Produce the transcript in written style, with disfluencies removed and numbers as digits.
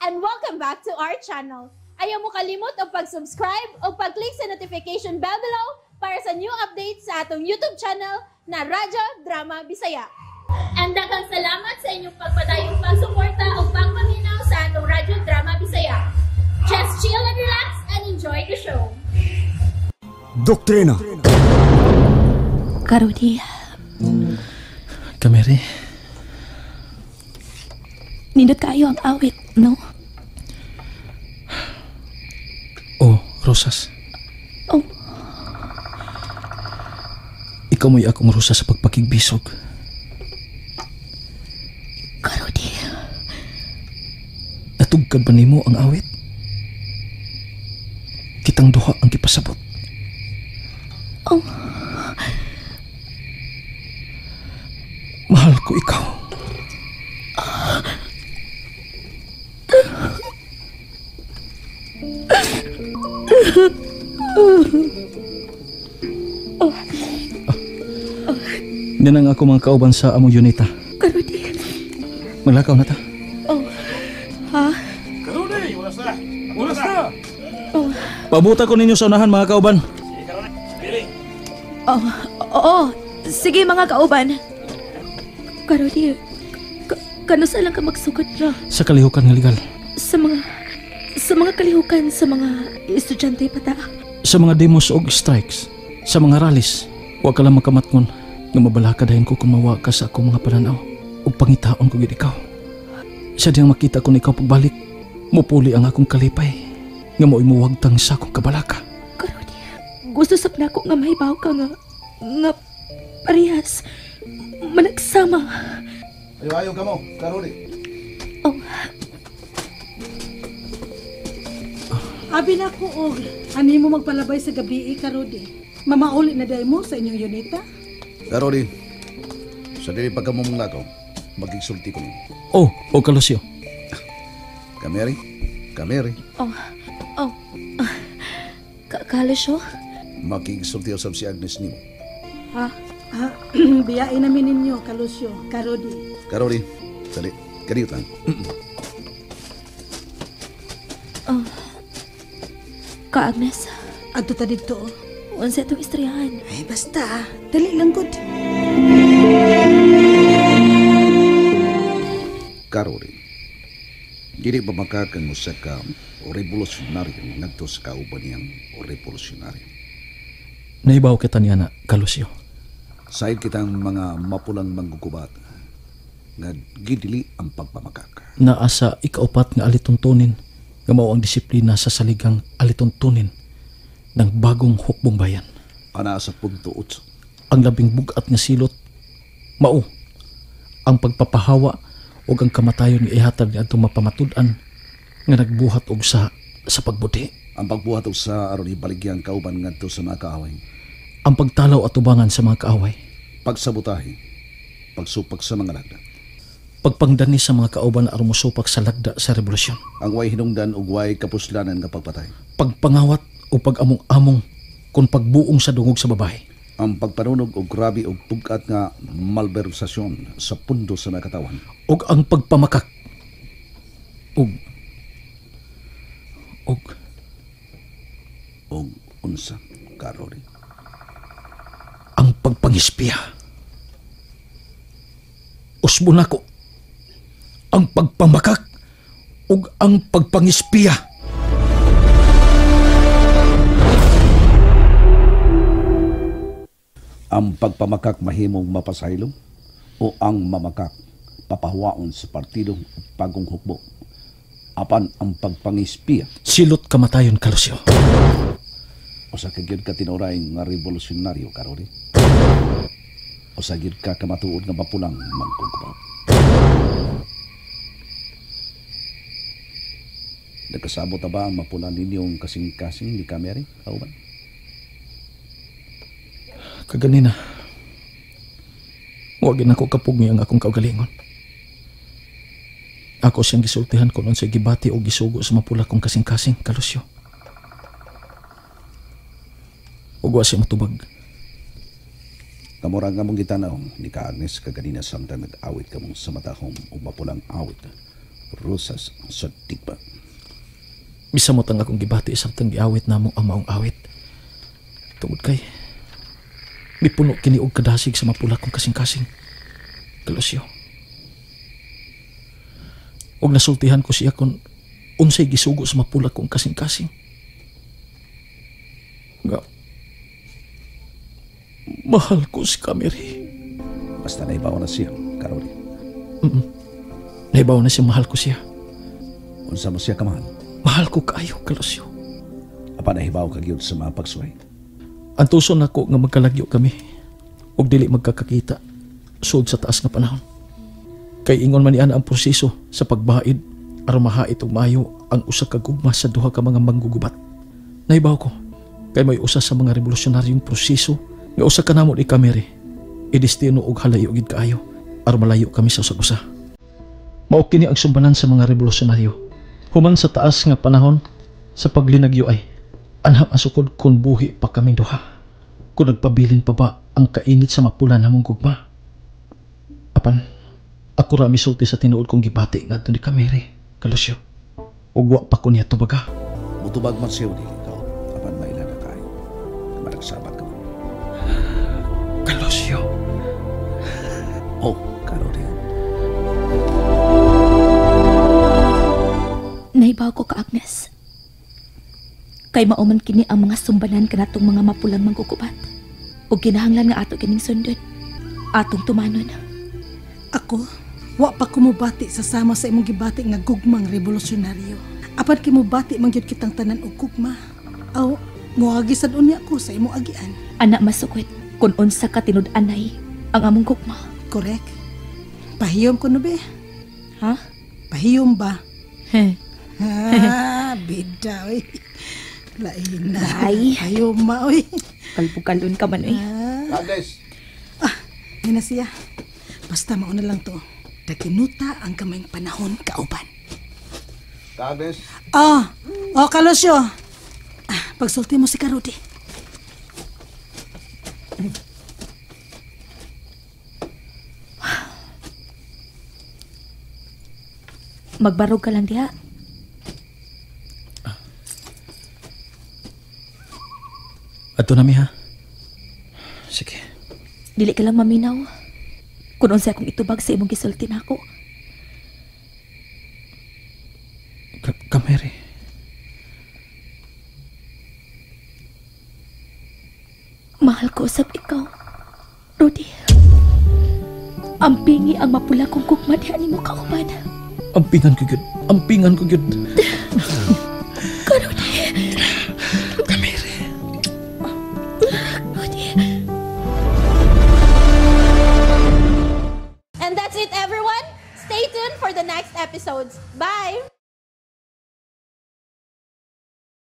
And welcome back to our channel. Ayaw mo kalimot og pag-subscribe o pag-click sa notification bell below para sa new updates sa atong YouTube channel na Radyo Drama Bisaya. And daghang salamat sa inyong pagpadayong pagsuporta o pagpaminaw sa atong Radyo Drama Bisaya. Just chill and relax and enjoy the show. Doktrina. Karudi. Kameri. Nindot kayo ang awit, no? Oh, Rosas. Oh. Ikaw mo'y akong rosa sa pagpakigbisog. Karudi. Natugkad ba nimo ang awit? Kitang duha ang gipasabot. Oh. Mahal ko ikaw. Yan ang ako mga kauban sa among unita. Karudi. Maglakaw na ta. Oh. Ha? Karudi, oras na. Oras na. Oh. Pabuta ko ninyo sa unahan mga kauban. Oh, oo. Sige mga kauban. Karudi, kanusa lang ka magsugod ra? Sa kalihukan nga legal. Sa mga kalihukan sa mga estudyante pa ta. Sa mga demos og strikes, sa mga rallies, wa ka lang makamatngon nga mabalaka dayon ko kung mawa ka sa akong mga pananaw ug pangitaon ko gid ikaw. Sa diyang makita ko na ikaw pagbalik, mupuli ang akong kalipay nga mao'y muwagtang sa akong kabalaka. Karudi, gusto sab nako nga mahibaw ka nga parehas managsama. Ayo ka mo, Karudi. Oh. Abi na ko og ani mo magpalabay sa gabi, Karudi. Mamauli na dahil mo sa inyong unita. Karudi, sa dili pa ka mo manglakaw, magigsulti ko ninyo. Oh, o Kalusyo. Kameri, Kameri. Oh, oh. Kalusyo? Makigsulti usab si Agnes nimo. Ha? Ah, biyain namin ninyo, Kalusyo, Karudi. Karudi, dali, kadiyot lang. Oh. Ka Agnes. Adto ta didto. Unsa itong istoryahan? Ay, basta. Dali lang gud. Karudi, dili ba makakang usa ka revolusyonaryo ngadto sa kauban niyang revolusyonaryo? Naibaw kita niya na, Kalusyo. Said kitang mga mapulang manggugubat nga gidili ang pagpamakak. Naa sa ikaupat nga alituntunin nga mao ang disiplina sa saligang alituntunin ng bagong hukbong bayan. Ana sa punto 8. Ang labing bugat nga silot mao ang pagpapahawa ug ang kamatayon nga ihatag niadtong mapamatud-an nga nagbuhat og sa pagbuti. Ang pagbuhat og sa aron ibaligya ang kauban ngadto sa mga kaaway. Ang pagtalaw at tubangan sa mga kaaway. Pagsabotahe, pagsupak sa mga lagda. Pagpangdani sa mga kauban aron mosupak sa lagda sa revolusyon. Ang way hinungdan ug way kapuslanan nga pagpatay. Pagpangawat o pag-among-among kon pagbuong sa dungog sa babae. Ang pagpanunog og grabe og pugat nga malversasyon sa pundo sa mga katawan. Ug ang pagpamakak. Ug Og unsa, Karori? Ang pagpangispiya. Usbo nako ang pagpamakak ug ang pagpangispiya. Ang pagpamakak mahimong mapasaylo o ang mamakak papahuwaon sa partido ug pagong hukbo. Apan ang pagpangispiya. Silot kamatayon, Kalusyo. Usa ka gyud ka tinuray nga revolusyonaryo, Karori. Usa gyud ka kamatuod nga mapulang mangkukubat. Nagkasabot na ba ang mapula ninyong kasing-kasing ni Kameri, kauban? Kaganina, wag na ko kapugni ang akong kaugalingon. Ako siyang gisultihan ko nun sa gibati o gisugo sa mapula kong kasing-kasing, Kalusyo. Ug wa siya matubag. Kamura nga mong gitanaw ni ka Agnes kaganina samtang nag-awit kamong sa matahom o mapulang awit Rosas sa Digma. Bisamot ang akong gibati samtang giawit namo ang maong awit. Tungod kay mipuno kini og kadasig sa mapula kong kasing-kasing. Kalusyo. Og nasultihan ko siya kung unsay gisugo sa mapula kong kasing-kasing. Nga mahal ko si Kameri. Basta naibaw na siya, Karoli. Naibaw na siya, mahal ko siya. Unsa mo siya kamahal? Mahal ko kaayo, Kalusyo. Apa nahibaw ka gyud sa mga pagsuway? Antuson nako nga magkalagyo kami ug dili magkakakita sud sa taas nga panahon. Kay ingon man niana ang proseso sa pagbaid aron mahait og maayo ang usa ka gugma sa duha ka mga manggugubat. Nahibaw ko kay may usa sa mga revolusyonaryong proseso nga usa ka namo ni Kameri idestino og halayo gid kaayo aron malayo kami sa usag-usa. Mao kini ang sumbanan sa mga revolusyonario. Human sa taas nga panahon sa paglinagyo ay anham ang sukod kung buhi pa kaming duha. Kung nagpabilin pa ba ang kainit sa mapula namong gugma. Apan, ako ra misulti sa tinuod kong gibati ngadto ni Kameri, Kalusyo. Ug wa pa ko niya tubaga. Mutubag man siya dili ka. Apan maila na tayo. Maragsabat ka mo. Kalusyo. Oh, Karoli. Nahibaw ko ka, Agnes. Kay mauman kini ang mga sumbanan kanatong mga mapulang manggugubat. Ug kinahanglan nga ato kining sundon. Atong tumanon. Ako, wa pa kumubati sa sama sa imong gibati nga gugmang revolusyonaryo. Apan kimubati man gyud kitang tanan og gugma. Aw, moagi sad unya ko sa imong agian. Ana masukot kun unsa ka tinud-anay ang among gugma. Correct. Pahiyom ko no be? Ha? Pahiyom ba? Heh. Ah, bida oy. Lain na. Ay. Pahiyom ma oy. Kalbukalon ka man oy. Agnes. Ah, yun na siya. Basta mauna lang to. Dakinuta ang kamayng panahon kauban. Agnes. Oh, oh Kalusyo. Ah, pagsulti mo si Karudi. Magbarog ka lang diha. Adto na mi ha. Sige. Dili ka lang maminaw. Kung unsa akong itubag sa imong gisulti nako. Kameri. Mahal ko usab ikaw, Rudy. Ampingi ang mapula kong gugma diha nimo kauban. Ampingan ko gyud. Ampingan ko gyud. Rudy. Kameri. Rudy. And that's it, everyone. Stay tuned for the next episodes. Bye!